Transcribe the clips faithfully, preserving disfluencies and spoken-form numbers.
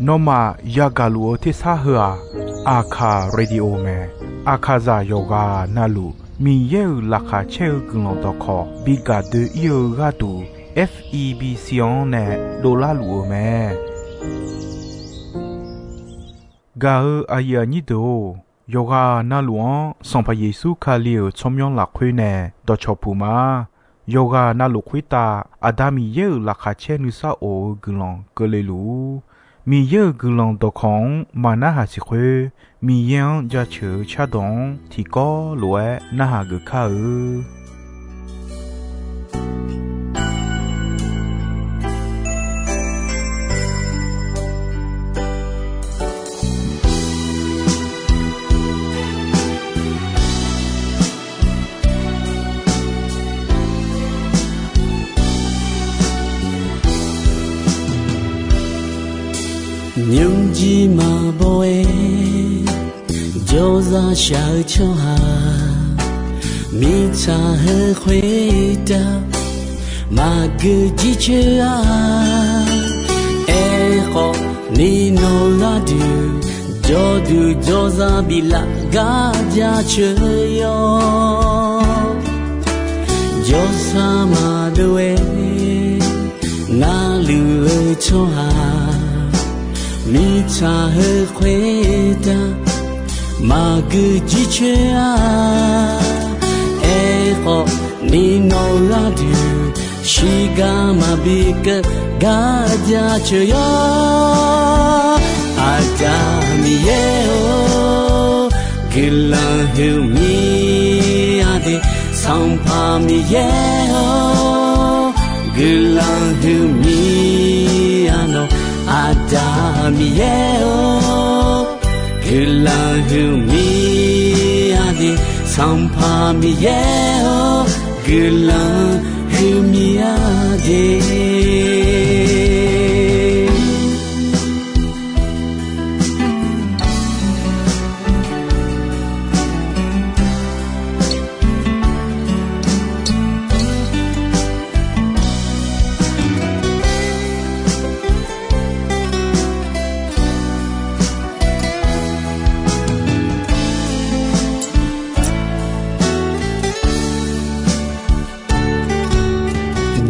Nawmaf yagaq luf-eu tersar heu-aq, Aqkaq Radio mae. Aqkaqzaq yawqghaq navluf Miqyaer-euq laqkhaq caer-eu guiqlanq dawqkawq bi gaq doe-ir-eu gharduq, F E B C-anr nae dovlar luf-eu mae. Gaq-eu aqyuif aqnyir deuq-or, yawqghaq navluf-anr Sanqpaq Yeqsur Kali-euq tsawrmyanr lafkhoer nae dawqcawq puq ma. Yawqghaq navluf khoertav Aqda Miqyaer-euq laqkhaq caer nuisar of-eu guiqlanq keuvle luf-ur. Miqyaer-euq guiqlanq dawqkawq-anr maqnarhaq siq khoer, Miqyaer-anr jaceuq-eu cardawq-anr tiqkawv lof-aer narhaq geuf kar-eu. Nymrjir maqbaw-aer jawrzaq shaq-eu tsawrhaq, mirtsaq heu khoertav maqgeu jircoer-a. Aerkhawf, ni nawq gharduq jawrduq jawrzaq biflaf gar jaceuq-awr, jawrsar maqdov-aer narluf-eu tsawrhaq, mirtsaq heu khoertav maqgeu jircoer-a. Aerkhawf, ni nawq gharduq shiqgar maqbi keuv gar jaceuq-awr, Aqda Miqyaer-or, guiqlanq huiqmir-a de. Sanqpaq Miqyaer-or, guiqlanq huiqmir-a nawq. Aqda Miqyaer-or, guiqlanq huiqmir-a de. Sanqpaq Miqyaer-or, guiqlanq huiqmir-a de.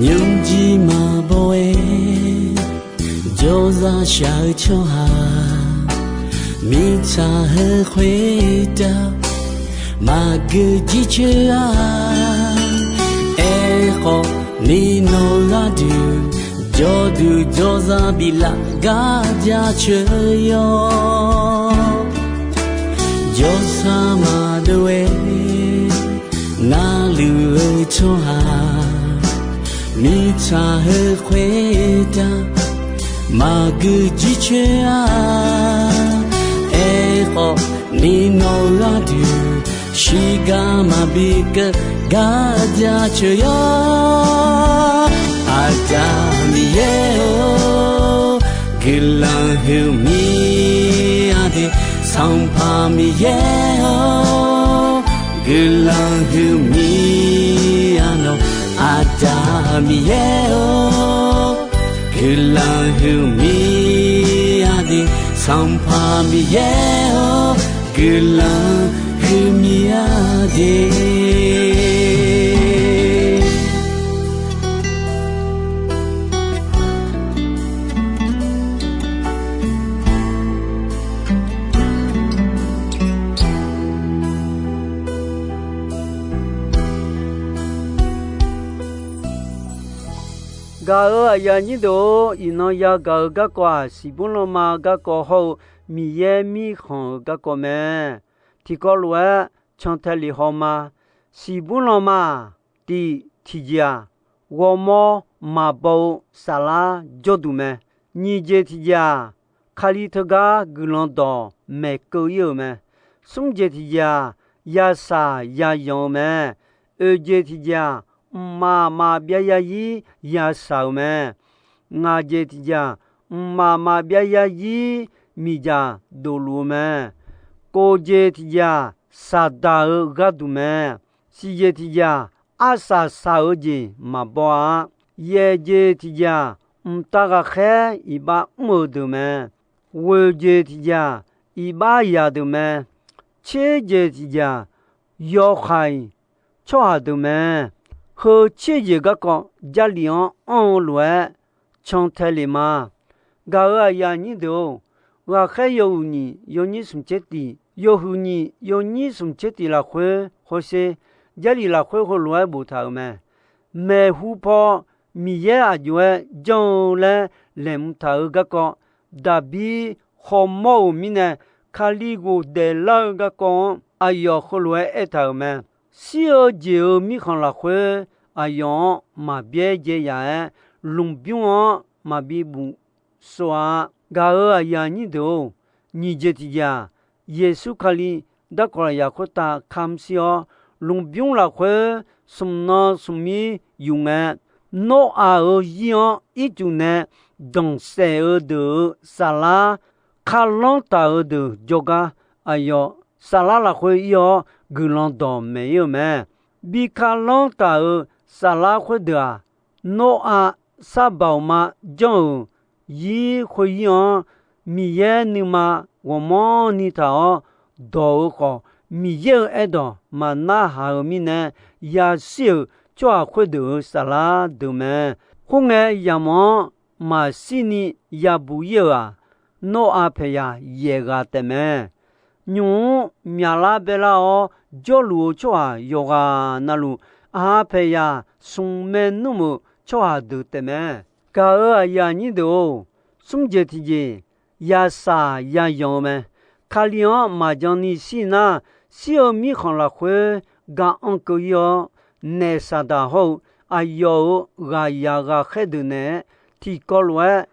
Nymrjir maqbaw-aer jawrzaq shaq-eu tsawrhaq, mirtsaq heu khoertav maqgeu jircoer-a. Aerkhawf, ni nawq gharduq jawrduq jawrzaq biflaf gar jaceuq-awr, jawrsar maqdov-aer narluf-eu tsawrhaq, mirtsaq heu khoertav maqgeu jircoer-a. Aerkhawf, ni nawq gharduq shiqgar maqbi keuv gar jaceuq-awr, Aqda Miqyaer-or, guiqlanq huiqmir-a de. Sanqpaq Miqyaer-or, guiqlanq huiqmir-a nawq. Aqda Miqyaer-or, guiqlanq huiqmir-a de. Sanqpaq Miqyaer-or, guiqlanq huiqmir-a de. Gaq-euq aqyuif aqnyir deuq-or, iqnan yagaq-euq garkawv-aq, siqbur lanma garkawv hawr-eu Miqyaer mirkhanq-euq garkawv mae. Tiqkawv lof-aer cantae lef haw ma. Siqbur lanma-aq, tiq tiqjeq-aq, ghawrmawr maqbaw-eu saflar jawrduq mae. Nyiq jeq tiqjeq-aq, Kali teugar guiqlanq dawq maeqkeuv ir-euq mae. Smr jeq tiqjeq-aq, yashaq yayanq-eu mae. Oeq jeq tiqjeq-aq, mqmaq maqbyav yarzir yashaq-euq mae. Ngaq jeq tiqjeq-aq, mqmaq maqbyav yarzir miqdzaq dofluf-eu mae. Kov jeq tiqjeq-aq, Saqdaq-euq gharduq mae. Siq jeq tiqjeq-aq, arsaq saq-eu jeq maqbaw-a. Yaeq jeq tiqjeq-aq, mqtav ghaqkhaer iqbax mr-euq deuq mae. Ghoeq jeq tiqjeq-aq, iqbax yaq deuq mae. Tser jeq tiqjeq-aq, yawhaiq tsawrhaq deuq mae. Heu tser jeq garkawv Jarlif-anr anr-eu lof-aer cantae lef ma. Gaq-euq aqyuif aqnyir deuq-or, ghaqkhaer yawhuiq nyiq yawnyir smq tser tiq, yawhuiq nyiq yawnyir smq tser tiq lafkhoer hawsher, Jarlif lafkhoer heulof-aer boftaq-euq mae. Maeqhu paw Miqyaer aqjox-aer janr-eu laer laeqhmq taq-eu garkawv, Daqbir hawmawr-euq mirnae, Kali ghofdaef lar-eu garkawv-anr aqyawf heulof-aer aertaq-euq mae. Shir-eu jeq-euq mirkhanq lafkhoer aqyawf-anr maqbyaer jaev yaf-aer, lmqbymr-anr maqbi buf sov-a. Gaq-euq aqyuif aqnyir deuq-or, nyiq jeq tiqjeq-aq, Yeqsur Kali darkawq lafyaq khoertav kamq shir-awr, lmqbymr lafkhoer smq nan smq mir yuf ngae, Noraq-euq zir-anr ircuf nae danqsaef-eu deuq-euq saflar, kalanr taq-euq deuq jawrgar, aqyawf saflar lafkhoer ir-awr guiqlanq dawq maeq ir-eu mae. Bi kalanr taq-euq saflar khoerdeuq-aq, Noraq sar baoq ma janr-euq zir khoeryir-anr, Miqyaer nuima ghawqmanrni taq-awr dawq-eu khawf, Miqyaer-euq aerdawq maqnarhaq-euq mirnae, yashir-euq tsawrhaq khoerdeuq-euq saflar deuq mae. Khoerngae, yamq-anr maqshirni yabuq ir-euq-aq, Noraq paeqyaq yaeq ghaq taef mae. Nymq-mr myaqlar baelar-awr jawrluf-eu tsawrhaq yawqghaq navluf, aqha paeqyaq smq maernmr-euq tsawrhaq deuq taef mae. Gaq-euq aqyuif aqnyir deuq-or, smr jeq tiqjeq yasaq yazanq-eu mae. Kali-anr maqjan ni shir nar, shir-eu mirkhanq lafkhoer ga anr keuv ir-awr, naef Saqdaq hawr-eu aqyawf-euq ghaqyaq ghaqkhaer deuq naeq-aer tiqkawv lof-aer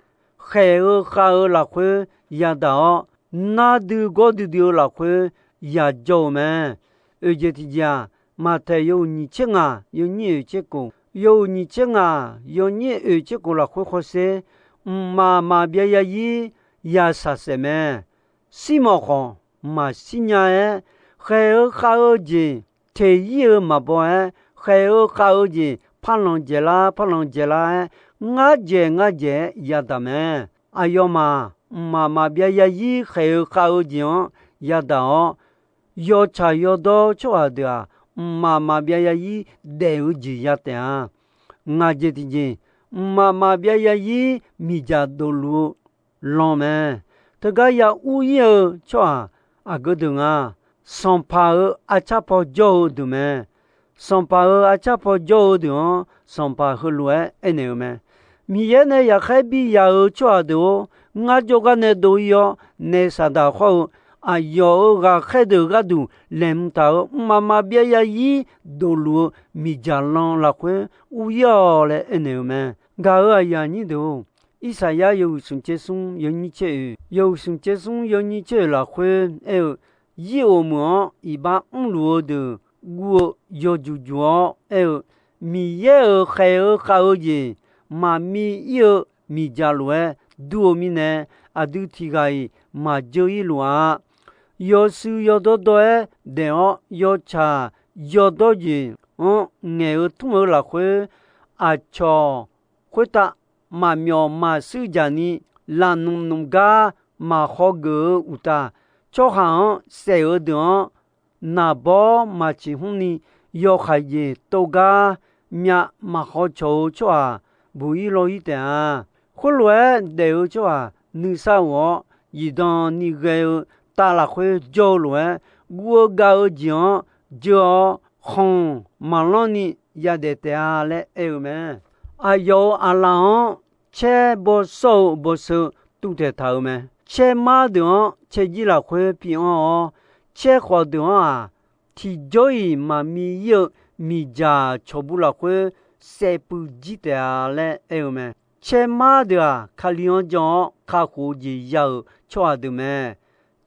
khaeq-eu khav-eu lafkhoer yadaq-awr, nar dui gawr duidui-eu lafkhoer yajawr-eu mae. Oeq jeq tiqjeq-aq, Maqtaeq yawhuiq nyiq tser ngaq yawnyir oeq tser kof, yawhuiq nyiq tser ngaq yawnyir oeq tser kof lafkhoer hawsher, mqmaq maqbyav yazir yasaq saef mae. Shirmawf khawf maqshir nya-aer, khaeq-eu khav-eu jeq teq ir-eu maqbaw-aer, khaeq-eu khav-eu jeq parlanq dzaeqlar parlanq dzaeqlar-aer, ngar dzaeq ngar dzaeq-aer yadaq mae. Aqyawfmaf mqmaq maqbyav yazir khaeq-eu khav-eu jeq-anr yadaq-awr, yawtsaq yawdawr tsawrhaq deuq-aq, mqmaq maqbyav yazir daef-eu jeq ya taef-a. Ngaq jeq tiqjeq, mqmaq maqbyav yazir miqdzaq dofluf-eu lan mae. Teugar ya ur ir-eu tsawrhaq aqgeu deuq nga. Sanqpaq-euq arcar paw jawr-eu deuq mae. Sanqpaq-euq arcar paw jawr-eu deuq-anr, Sanqpaq heulof-aer aernaeq-eu mae. Miqyaer nae yaqkhaer bi yaq-eu tsawrhaq deuq-or, ngar jawrgar nae dov ir-awr, naef Saqdaq hawr-eu aqyawf-euq ghaqkhaer deuq gharduq laeqhmq taq-euq mqmaq maqbyav yazir dofluf-eu miqdzaq lan lafkhoer ur ir-awq laer aernaeq-eu mae. Gaq-euq aqyuif aqnyir deuq-or, Irsaqyar yawhuiq smq tser smr yawnyir tser oeq, yawhuiq smq tser smr yawnyir tser oeq lafkhoer aer-eu, Yir-oq meuq-anr iqbax mrluf-eu deuq guv-eu yawjuq juq-awr aer-eu, Miqyaer-euq khaeq-eu khav-eu jeq maqmi ir-eu miqdzaq lof-aer dur-eu mirnae, aqdui tiq ghaq-iq maqjeur ir luf-a. Yawshuif yawdawr dawr-aer daef-awr, yawtsaq yawdawr jeq-anr ngaeq-eu tmr-eu lafkhoer, aqcawq khoertav maqmyawf maqshuir jaq ni, lafnmq nmq gar maqhaw geuf-eu uqtaf, tsawrhaq-anr saef-eu deuq-anr naqbawr maqciq hmr ni, yawhaiq jeq tov gar myav maqhaw cawq-eu tsawrhaq buq ir law ir taef-a. Khoerlof-aer daef-eu tsawrhaq nuisar of-awr, zifdan ni ghae-eu tav lafkhoer jawr-eu lof-aer, guv-eu gav-eu jeq-anr jeur-awr, khanq maqlanr ni yadaef taef-a laer aer-eu mae. Aqyawf-euq aqlaf-anr caer bawsawr-eu bawseu tuvtaeq taq-euq mae. Caermar deuq-anr caerjir lafkhoer pi anr-awr, caerkhawf deuq-anr-aq, tiqjawr-iq maqmi ir-eu miqdzaq cawqbu lafkhoer saevpuiv jir taef-a laer aer-eu mae. Caermar deuq-aq, Kali-anr jan-awr kakhof-eu jeq ya-euq tsawrhaq deuq mae.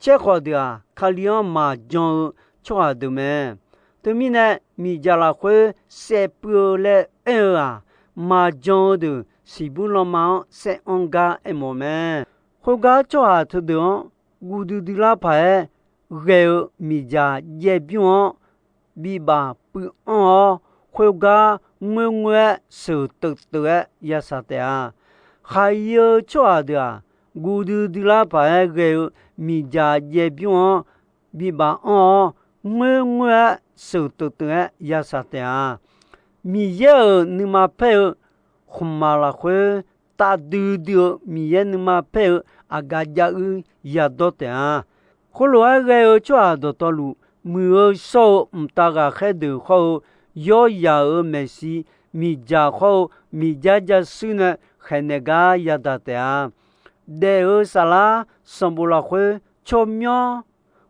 Caerkhawf deuq-aq, Kali-anr maqjan-eu tsawrhaq deuq mae. Teumirnae, miqdzaq lafkhoer saevpuiv-eu laer aer-eu-aq, maqjan-eu deuq siqbur lanma-anr saeranr gar aermawf mae. Khoergar tsawrhaq teudeuq-anr guv duidui lar paq-aer ghae-eu miqdzaq jaev bymr-anr bibaf puiv anr-awr, khoergar ngoerngoer-aer sheuq teuvteuv-aer yashaq taef-a. Khaqi-eu tsawrhaq deuq-aq, guv duidui lar paq-aer ghae-eu miqdzaq jaev bymr-anr bibaf anr-awr, ngoerngoer-aer sheuqteuv teuv-aer ya shaq taef-a. Miqyaer-euq nuima paer-eu khmqmaq lafkhoer, tafdui dui-eu Miqyaer nuima paer-eu aqgaf jav uir yadawr taef-a. Khoerlof-aer ghae-eu tsawrhaq dawqtawvluf, muiq-eu shawr-eu mqtav ghaqkhaer deuq hawr-eu, yawryaq-euq maeqshi, miqdzaq hawr-eu miqdzar jasuir nae khaeqnaeq gar yadaq taef-a. Daef-euq saflar sanqbof lafkhoer tsawrmyanr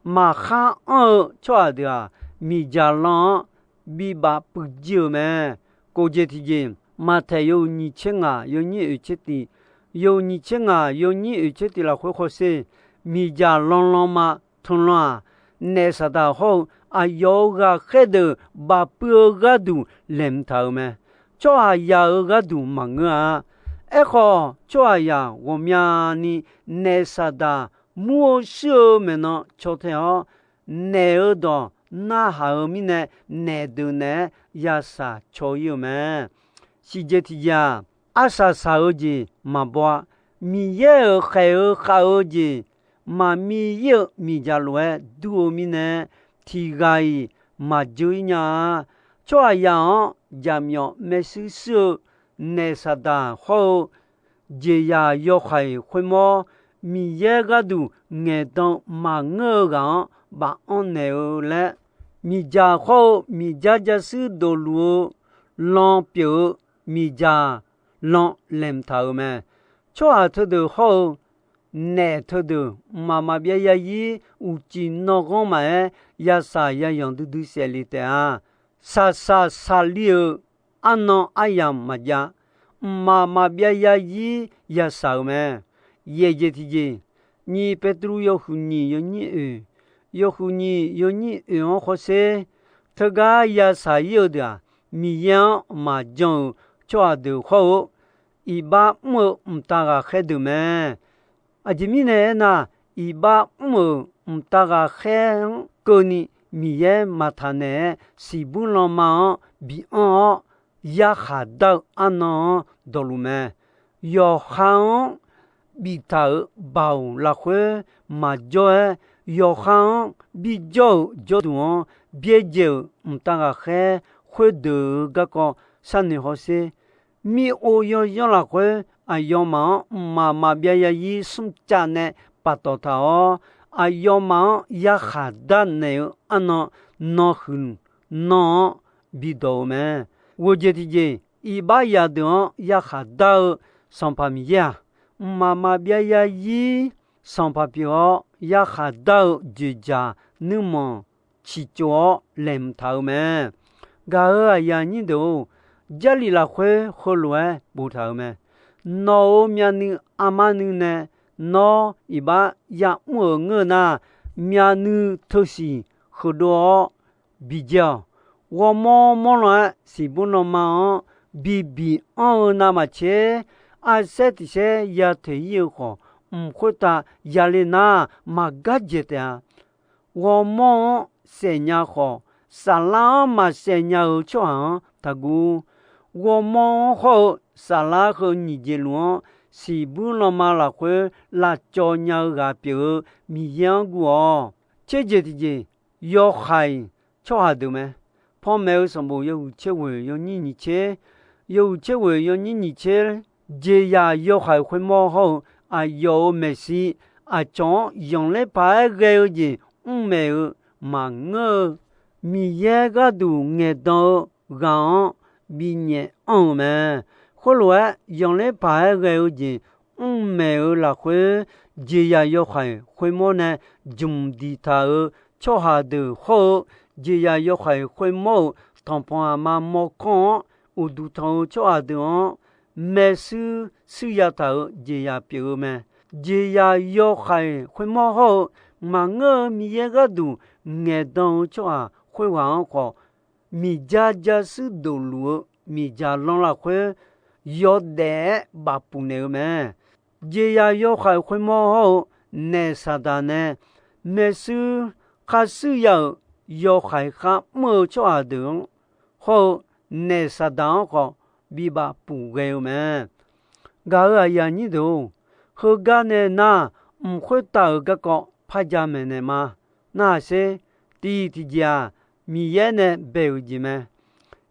maqkhar anr-eu tsawrhaq deuq-aq, miqdzaq lan-anr bibaf puiv jir-euq mae. Kof jeq tiqjeq, Maqtaeq yawhuiq nyiq tser ngaq yawnyir oeq tser tiq, yawhuiq nyiq tser ngaq yawnyir oeq tser tiq lafkhoer hawsher, miqdzaq lan lanma tmqlan-aq, naef saqdaq hawr-eu aqyawf-euq ghaqkhaer deuq bafpuiv-eu gharduq laeqhmq taq-euq mae. Tsawrhaqzaq-euq gharduq maqngeur-a. Aerkhawf, tsawrhaqzaq ghawqmyani naef saqdaq mur-eu shuir-eu maeqnan caw tae-awr, naef-eu dawq narhaq-eu mirnae, naef deuq naeq-aer ya shaq caw ir-euq mae. Siqjeq tiqjeq-aq, arsaq saq-eu jeq maqbaw-a. Miqyaer-euq khaeq-eu khav-eu jeq maqmi ir-eu miqdzaq lof-aer dur-eu mirnae, tiq ghaq-iq maqjeur ir nya-a. Tsawrhaqzaq-anr jaqmyawf maershuir shuir-eu naef saqdaq hawr-eu jeqzaq yawhaiq khoermawr, Miqyaer gharduq ngaeqdan-eu maqngeur-eu ghaq-anr baf anr naeq-eu laer, miqdzaq hawr-eu miqdzar jasuir dofluf-eu lan pyeuf-eu miqdzaq lan laeqhmq taq-euq mae. Tsawrhaq teudeuq hawr-eu naef teudeuq mqmaq maqbyav yarzir uqcif nawghanr maqaer, ya shaq ya yanq duidui saef le taef-a. Shaqshaq shaqli-euq arnan aryamq maqjav, mqmaq maqbyav yarzir ya shaq-euq mae. Yaeq jeq tiqjeq, nyiq Petruv yawhuiq nyiq yawnyir oeq, yawhuiq nyiq yawnyir oeq-anr hawsher, teugar ya shaq ir-eu deuq-aq, Miqyaer-anr maqjan-euq tsawrhaq deuq hawr-eu, iqbax mr-eu mqtav ghaqkhaer deuq mae. Aqjeq mirnae aernar, iqbax mr-euq mqtav ghaqkhaer-anr keuvni Miqyaer maqtaq naeq-aer, siqbur lanma-anr bi anr-awr, yarkhaq dar-eu arnan-anr dawqluf mae. Yawqha-anr biftaq-euq baoq lafkhoer maqjawr-aer, yawqha-anr bijawr-euq jawrduq-anr byaerdzae-euq mqtav ghaqkhaer khoerdeuq-euq garkawv sharnoeq hawsher. Mir-or yawyanr lafkhoer aqyawfmaf-anr mqmaq maqbyav yarzir smrcav nae paftawf taq-awr, aqyawfmaf-anr yarkhaq darnaeq-eu arnan, nanhuiq nanr-anr bidawq-eu mae. Ghofjeq tiqjeq, iqbax yaqdeuq-anr yarkhaq dar-eu Sanqpaq Miqyaer-aq, mqmaq maqbyav yarzir sanqpaq pyeuf-awr, yarkhaq dar-eu dzoeqdzaq nuirmanq ciqcov-awr laeqhmq taq-eu mae. Gaq-euq aqyuif aqnyir deuq-or, Jarlif lafkhoer heulof-aer boftaq-euq mae. Nawq-euq myavnuiv armar nuiv nae nawr iqbax yamr-euq ngeur nar, myavnuiv teusiq heudov-awr bidzae-awq. Ghawrmawr mawr lan-aer siqbur lanma-anr bibiq anr-eu navmaqtser, arsaer tiq saer ya toeq ir-eu khawf, mq khoertav yale nar, maqgar dzaeq taef-a. Ghawrmawr-anr saef nya khawf, saflar-anr maqsaef nya-euq tsawrhaq-anr taqguv. Ghawrmawr-anr hawr-eu saflar heu nyiq jeq luf-anr, siqbur lanma lafkhoer lavcawv nya-eu ghaq pyeuf-eu Miqyaer-anr guv-awq. Tser jeq tiqjeq, yawhaiq tsawrhaq deuq mae. Panmaeq-eu sanqbof yawhuiq tser ghoeq yawnyir nyiq tser, yawhuiq tser ghoeq yawnyir nyiq tser, jeqzaq yawhaiq khoermawr hawr-eu aqyawf-euq maeqshi, aqcawq-anr zanqler paq-aer ghae-eu jeq mr maeq-eu maqngeur-eu, Miqyaer gharduq ngaeqdan-eu ghaq-anr binyaef anr-euq mae. Khoerlof-aer zanqler paq-aer ghae-eu jeq mr maeq-eu lafkhoer, jeqzaq yawhaiq khoermawr nae jmq diqtaq-euq tsawrhaq deuq hawr-eu, jeqzaq yawhaiq khoermawr-euq tanqpanq aqma mawrkawr-anr uqduq tanq-eu tsawrhaq deuq-anr maershuir shuir yataq-euq jeqzaq pyeuf-eu mae. Jeqzaq yawhaiq khoermawr hawr-eu, maqngeur-eu Miqyaer gharduq ngaeqdan-eu tsawrhaq khoerghaq-anr khawf, miqdzar jarshuir dofluf-eu miqdzaq lan lafkhoer yawdaef-aer bafpuf naeq-eu mae. Jeqzaq yawhaiq khoermawr hawr-eu, naef saqdaq nae maershuir khar shuir ya-euq yawhaiq kharmr-eu tsawrhaq deuq-anr hawr-eu, naef saqdaq-anr khawf bibaf puf ghae-eu mae. Gaq-euq aqyuif aqnyir deuq-or, heugar nae nar, mq khoertav-euq garkawv par jamaeq naeq ma. Narhaq sher. Tiq tiqjeq-aq, Miqyaer nae bae-euq jeq mae.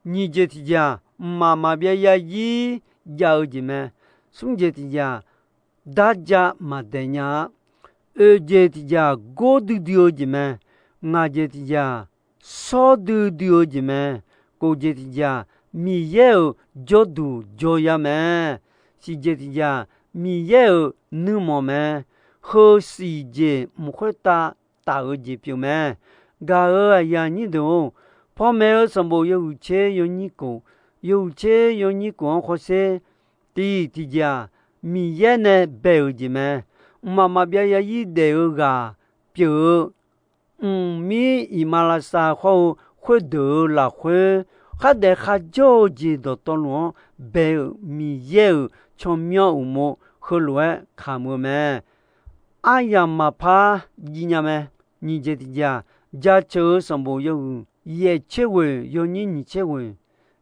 Nyiq jeq tiqjeq-aq, mqmaq maqbyav yarzir jav-eu jeq mae. Smr jeq tiqjeq-aq, darja maqdaeq nya-a. Oeq jeq tiqjeq-aq, gordui dui-eu jeq mae. Ngaq jeq tiqjeq-aq, shawrdui dui-eu jeq mae. Kof jeq tiqjeq-aq, Miqyaer-euq jawrduq jawr ya mae. Siq jeq tiqjeq-aq, Miqyaer-euq nuirmanq mae. Heu siq jeq mq khoertav taf-eu jeq pyeuf mae. Gaq-euq aqyuif aqnyir deuq-or, Pawmaeq-eu sanqbof yawhuiq tser yawnyir kof, yawhuiq tser yawnyir kof-anr hawsher. Tiq tiqjeq-aq, Miqyaer nae bae-euq jeq mae. Mqmaq maqbyav yarzir daef-eu ghaq pyeuf-eu, mqmir iqmalavshav hawr-eu khoerdeuq-euq lafkhoer, khardaef kharjawr-eu jeq dawqtawvluf-anr bae-euq Miqyaer-euq tsawrmyanr uqmov heulof-aer kamq-eu mae. Aryamq maqpar jiv nya mae. Nyiq jeq tiqjeq-aq, Jaceuq-eu sanqbof yawhuiq yaeq tser ghoeq yawnyir nyiq tser ghoeq,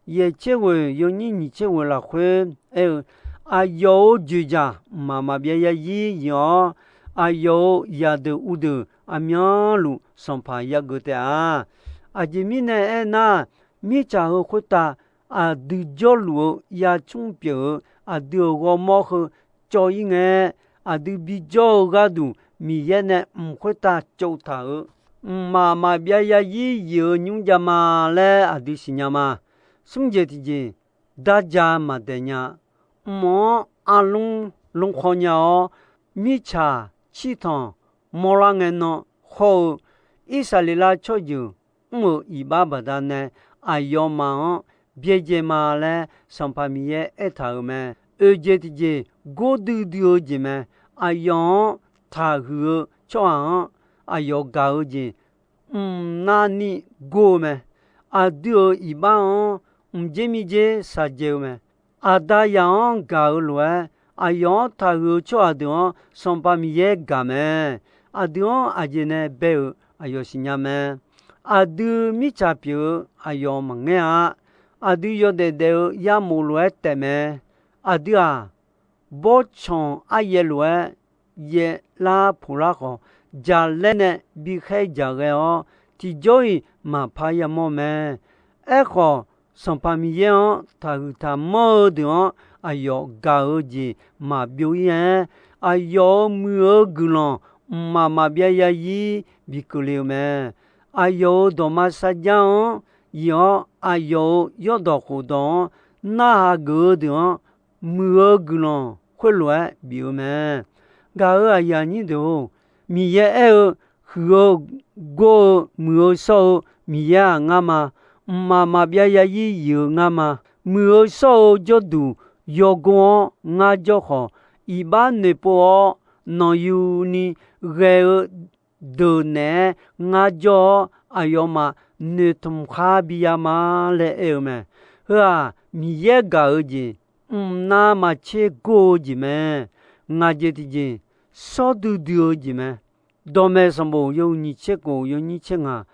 yaeq tser ghoeq yawnyir nyiq tser ghoeq lafkhoer aer-eu, aqyawf-euq dzoeqdzaq mqmaq maqbyav yarzir yif-awr, aqyawf-euq zaqdeuq uvdeuq aqmyanluf sanqpaq yageuf taef-a. Aqjeq mirnae aernar, mirtsaq heu khoertav aqdui jawrluf-eu yarcmr pyeuf-eu aqdui-euq ghawrmawr heu cawv-ir ngae, aqdui bijawr-eu gharduq Miqyaer nae mq khoertav tsovtaq-euq, mqmaq maqbyav yarzir yif-eu nymr jav ma laer aqdui siqnya ma. Smr jeq tiqjeq, darja maqdaeq nya. Mq-anr arlmr lmrkhawr nya-awr, mirtsaq cirtanq mawrlar ngae nan hawr-eu, Irsaqleqlav tsawrjeuq mr-euq iqbax baqdanae aqyawfmaf-anr byaerdzae ma laer Sanqpaq Miqyaer aertaq-euq mae. Oeq jeq tiqjeq, gordui dui-eu jeq mae. Aqyawf-anr taqhuiq-eu tsawrhaq-anr aqyawf gaq-eu jeq mqnavni gor-eu mae. Aqdui-euq iqbax-anr mqdzer mirdzer shaqdzae-eu mae. Aqda yaq-anr gaq-eu lof-aer, aqyawf-anr taqhuiq-eu tsawrhaq deuq-anr Sanqpaq Miqyaer gaq mae. Aqdui-anr aqjeq nae bae-euq aqyawf siqnya mae. Aqdui mirtsaq pyeuf-eu aqyawf maqngaer-a. Aqdui yawdaef daef-eu yarmof lof-aer taef mae. Aqdui-aq, bawrtsanq aryaev lof-aer yaevlar poqlar khawf, jaqlaer nae bi khaer jaq ghae-awr, tiqjawr-iq maqpar yamawr mae. Aerkhawf, Sanqpaq Miqyaer-anr taqhuiq taqmanr-eu deuq-anr aqyawf gaq-eu jeq maqbyov-ir-aer, aqyawf-euq muiq-eu guiqlanq mqmaq maqbyav yarzir bi keuvle-eu mae. Aqyawf-euq dawqma sarjar-anr yif-awr, aqyawf-euq yawrdawq khofdawq-anr narhaq geuf-eu deuq-anr, muiq-eu guiqlanq khoerlof-aer bif-eu mae. Gaq-euq aqyuif aqnyir deuq-or, Miqyaer aer-eu, huiq-eu, gor-eu, muiq-eu shawr-eu Miqyaer-aq ngar ma. Mqmaq maqbyav yarzir yif-eu ngar ma. Muiq-eu shawr-eu jawrduq yawgor-awr ngar jawr khawf, iqbax noeqpov-awr nanqyuni ghae-eu deuq naeq-aer ngar jawr-awr, aqyawfmaf noeqtmq khar bi ya ma laer aer-eu mae. Heu-aq, Miqyaer gaq-eu jeq mqnav maqtser gor-eu jeq mae. Ngaq jeq tiqjeq, shawr duidui-eu jeq mae. Dawqmaeq sanqbof yawhuiq nyiq tser kof yawnyir tser ngaq,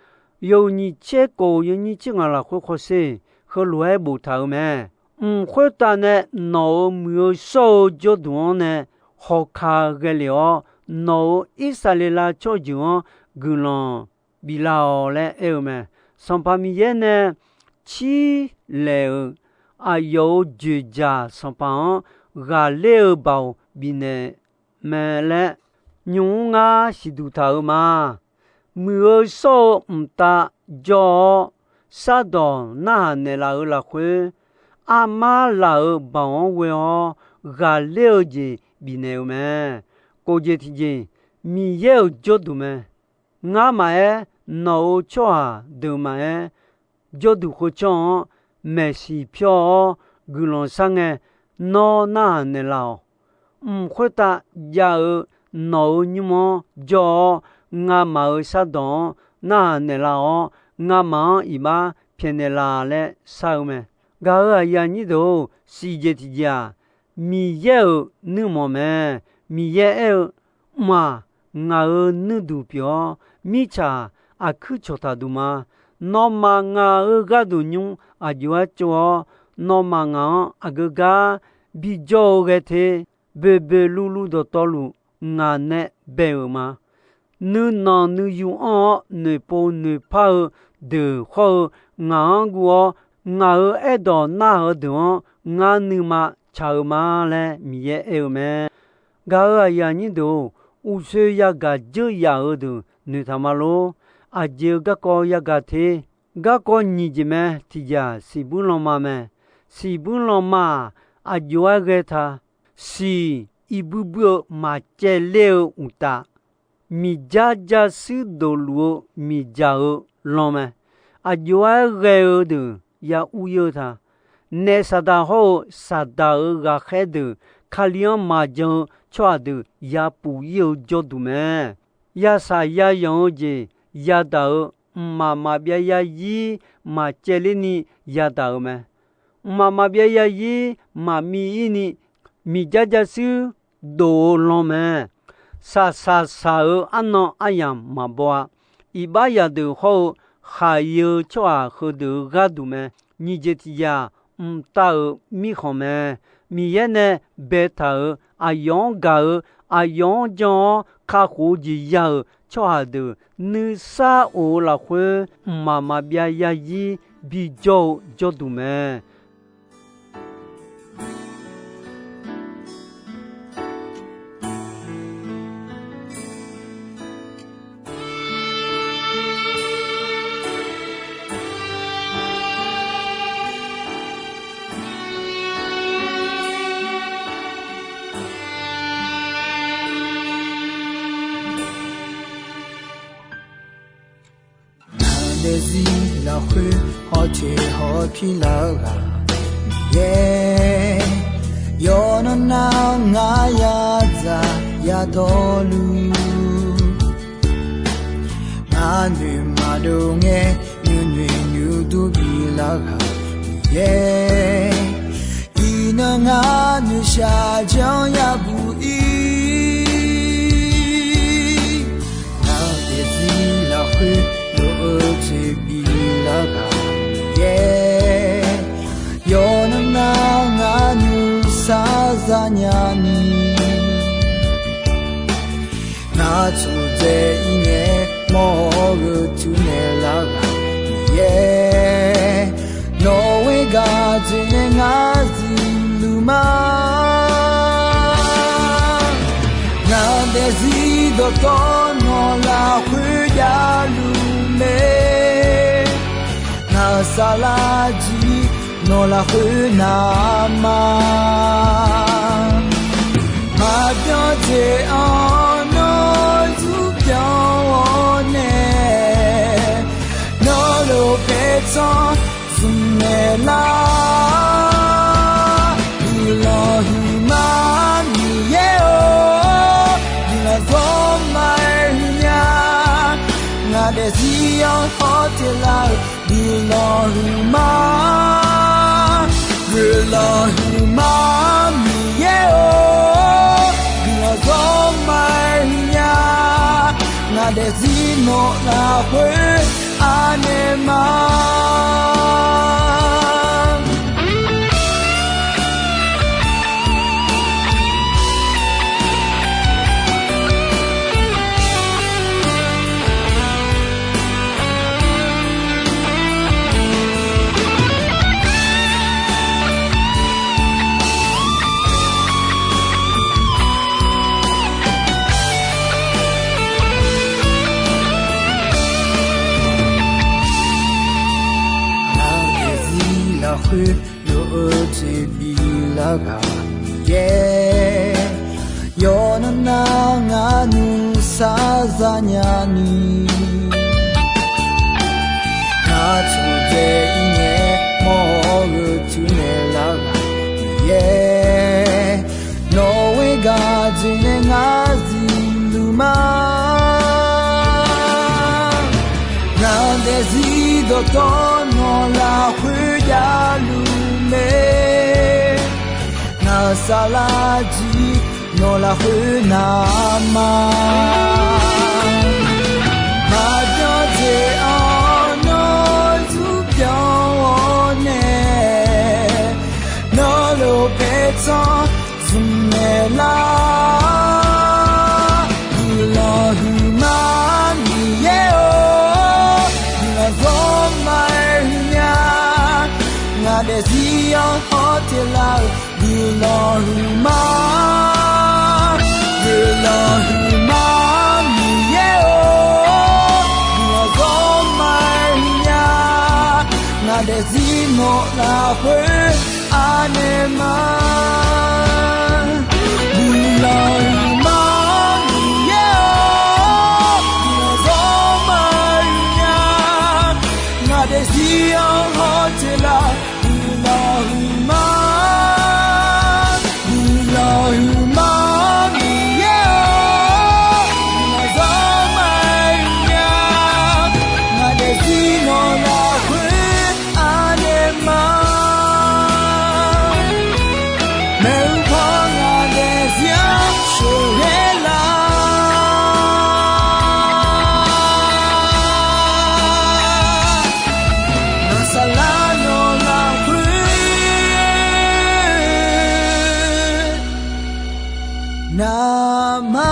yawhuiq nyiq tser kof yawnyir tser ngaq lafkhoer hawsher, heulof-aer boftaq-euq mae. Mq khoertav nae nawq-euq muiq-eu shawr-eu jawrduq-anr nae hawka ghae lef-awr, nawq-euq Irsaqleqlav tsawrjeuq-anr guiqlanq biflar-awq laer aer-eu mae. Sanqpaq Miqyaer nae cirlaeq-euq aqyawf-euq dzoeqdzaq sanqpaq-anr ghaqler-eu baoq bifnaeq mae laer, nymq-mr ngar siqduq taq-euq ma. Muiq-eu shawr-eu mqtav jawr-awr, shardawq narhaq naeqlaf-euq lafkhoer, armar laf-euq baoq-anr ghoe-awr ghaqler-eu jeq bifnaeq-eu mae. Kof jeq tiqjeq, Miqyaer-euq jawrduq mae. Ngar maqaer, nawq-euq tsawrhaq deuq maqaer, jawrduq khoertsanr-anr maeqshi pyawr-awr guiqlanq shar ngae, nawr narhaq naeqlaf-awq. Mq khoertav jav-eu nawq-euq nymr-anr jawr-awr, ngamaf-euq shardawq-anr narhaq naeqlaf-awr, ngamaf-anr iqbax pyaeqnaeq laf laer shar-eu mae. Gaq-euq aqyuif aqnyir deuq-or, siqjeq tiqjeq-aq, Miqyaer-euq nuirmanq mae. Miqyaer aer-eu, Mq-aq, ngaq-euq nuirduq pyeuf-awr, mirtsaq aqkuir cawqtaq duq ma. Nawmaf ngaq-euq gharduq nymr aqjox-aer tsov-awr, nawmaf ngaq-anr aqgeu gar bijawr-eu ghae te, boeqboeq luvluv dawqtawvluf ngaq nae bae-euq ma. Nuinanq nuiyu anr-awr noeqpov noeqpar-eu deuq hawr-eu ngaq-anr guv-awr, ngaq-euq aerdawq narhaq-eu deuq-anr ngar nuima tsaq-eu ma laer Miqyaer aer-eu mae. Gaq-euq aqyuif aqnyir deuq-or, uqshoe yagaq dzeur yaf-eu deuq noeqtaq ma lor. Aqjeq-eu garkawv yagaq te. Garkawv nyiq jeq mae. Tiqjeq-aq, siqbuir lanma mae. Siqbuir lanma-aq, aqjox-aer ghae ta. Siq irbuir buir-eu maqcaevler-eu uqtaf, miqjar jarshuir dofluf-eu miqdzaq-eu lan mae. Aqjox-aer ghae-eu deuq ya ur ir-eu ta. Naef Saqdaq hawr-eu Saqdaq-euq ghaqkhaer deuq, Kali-anr maqjan-eu tsawrhaq deuq ya puf ir-eu jawrduq mae. Yasaq yayanq-eu jeq yadaq-eu, mqmaq maqbyav yarzir maqcaevler ni yadaq-eu mae. Mqmaq maqbyav yarzir maqmiv ir ni, miqjar jarshuir dof-eu lan mae. Saqsaq saq-eu arnan aryamq maqbaw-a. Iqbax zaqdeuq hawr-eu khaqi-eu tsawrhaq heudeuq-euq gharduq mae. Nyiq jeq tiqjeq-aq, mqtav-euq mirkhanq mae. Miqyaer nae baetaq-euq, aqyawf-anr gaq-eu, aqyawf-anr jan-awr kakhof-eu jeq ya-euq tsawrhaq deuq nuisar of-eu lafkhoer, mqmaq maqbyav yarzir bijawr-eu jawrduq mae. Ngaq daefzir lafkhoer hawteq hawpir lar-eu ghaq yaer, yawqnan nar ngar yadzaq yadawrluf, ngar noeq maqdov ngae, nuinoeq nuidur bilar ghaq yaer, iqnan ngar noeqshaq janr yabuq ir. Ngaq daefzir lafkhoer lof-eu tsoeq bilar ghaq yaer, yawqnan nar ngar nuisar zanya ni, ngar tsofdzae ir ngae mawr-eu teunaeq lar ghaq yaer, nawq-eu gaq dzoeqnae ngar zuiqluf ma. Ngaq daefzir dawqtawvluf nawq lafkhoer javluf mae. Ngaq saflar jir nawq lafkhoer navma, maqbyan jeq-anr nawr zurbyan-awr nae, nawr lof paertsanr zmqnaeq lar. Guiqlanq huiqma Miqyaer-or, guiqlanq zawrma-aer huiqnya. Ngaq daefzir-anr hawteq lar-euq guiqlanq huiqma, guiqlanq huiqma Miqyaer-or, guiqlanq zawrma-aer huiqnya. Ngaq daefzir nawq lafkhoer anaeq ma. Ngaq daefzir lafkhoer lof-eu tsoeq bilar ghaq yaer, yawqnan nar ngar nuisar zanya ni, ngar tsofdzae ir ngae mawr-eu teunaeq lar ghaq yaer, nawq-eu gaq dzoeqnae ngar zuiqluf ma. Ngaq daefzir dawqtawvluf nawq lafkhoer javluf mae. Ngaq saflar jir nawq lafkhoer navma, maqbyan jeq-anr nawr zurbyan-awr nae, nawr lof paertsanr lafkhoer anaeq ma. Guiqlanq huiqma-anr Miqyaer-or, guiqlanq zawr maqhuiq nya. Ngaq daefzir-anr hawteq laf, guiqlanq huiqma. Guiqlanq huiqma-anr Miqyaer-or, guiqlanq zawr maqhuiq nya. Ngaq daefzir nawq lafkhoer anaeq ma. Maeqhu paw ngaq daefzir-anr sheuqghae laf. Ngaq saflar nawq lafkhoer navmaqma.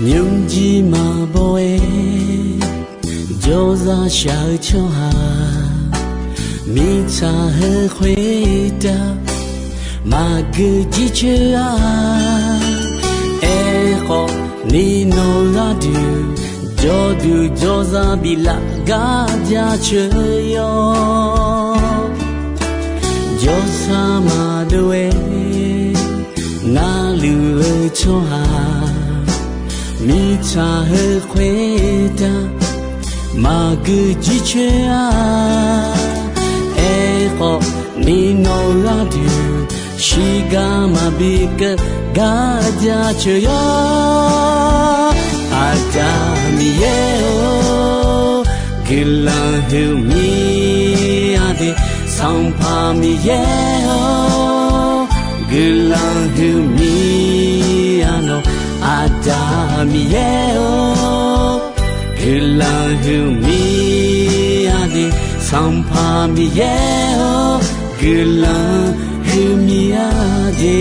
Nymrjir maqbaw-aer jawrzaq shaq-eu tsawrhaq, mirtsaq heu khoertav maqgeu jircoer-a. Aerkhawf, ni nawq-eu gharduq jawrduq jawrzaq biflaf gar jaceuq yawr. Jawrsar maqdov-aer navluf-eu tsawrhaq, mirtsaq heu khoertav maqgeu jircoer-a. Aerkhawf, ni nawq-eu gharduq shiqgar maqbi keuv gar jaceuq yawr. Aqda Miqyaer-or, guiqlanq huiqmir-a de. Sanqpaq Miqyaer-or, guiqlanq huiqmir-a nawq. Aqda Miqyaer-or, guiqlanq huiqmir-a de. Sanqpaq Miqyaer-or, guiqlanq huiqmir-a de.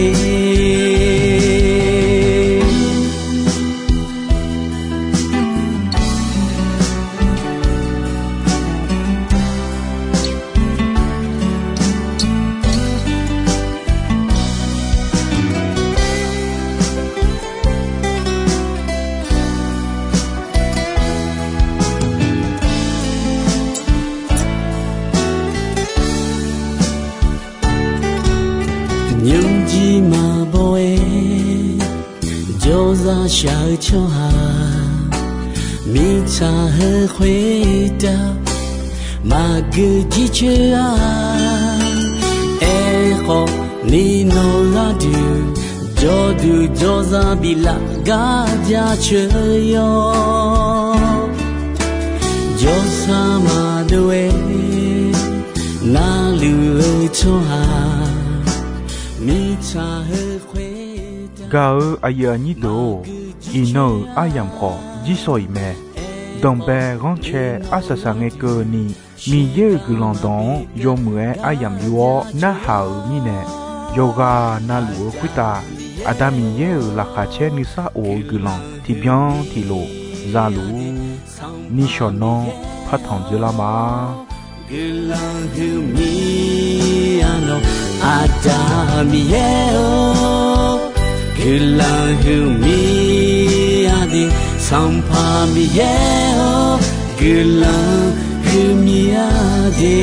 Nymrjir maqbaw-aer jawrzaq shaq-eu tsawrhaq, mirtsaq heu khoertav maqgeu jircoer-a. Aerkhawf, ni nawq-eu gharduq jawrduq jawrzaq biflaf gar jaceuq yawr. Jawrsar maqdov-aer navluf-eu tsawrhaq, mirtsaq heu khoertav. Gaq-eu aqyuif aqnyir deuq-or, iqnan-euq aryamq khawf jirsawq iq mae. Danqbae ghanrcae arsaq saq ngae keuvni, Miqyaer-euq guiqlanq dawq-anr yawmuiq-aer aryamq yur-awr narhaq-euq mirnae, yawqghaq navluf-eu khoertav Aqda Miqyaer-euq laqkhaq caer nuisar of-eu guiqlanq tiqbyan tiqlof za luf-ur. Nishawq nanr partanq dzoerlar ma. Guiqlanq huiqmir-a nawq, Aqda Miqyaer-or, guiqlanq huiqmir-a de. Sanqpaq Miqyaer-or, guiqlanq huiqmir-a de.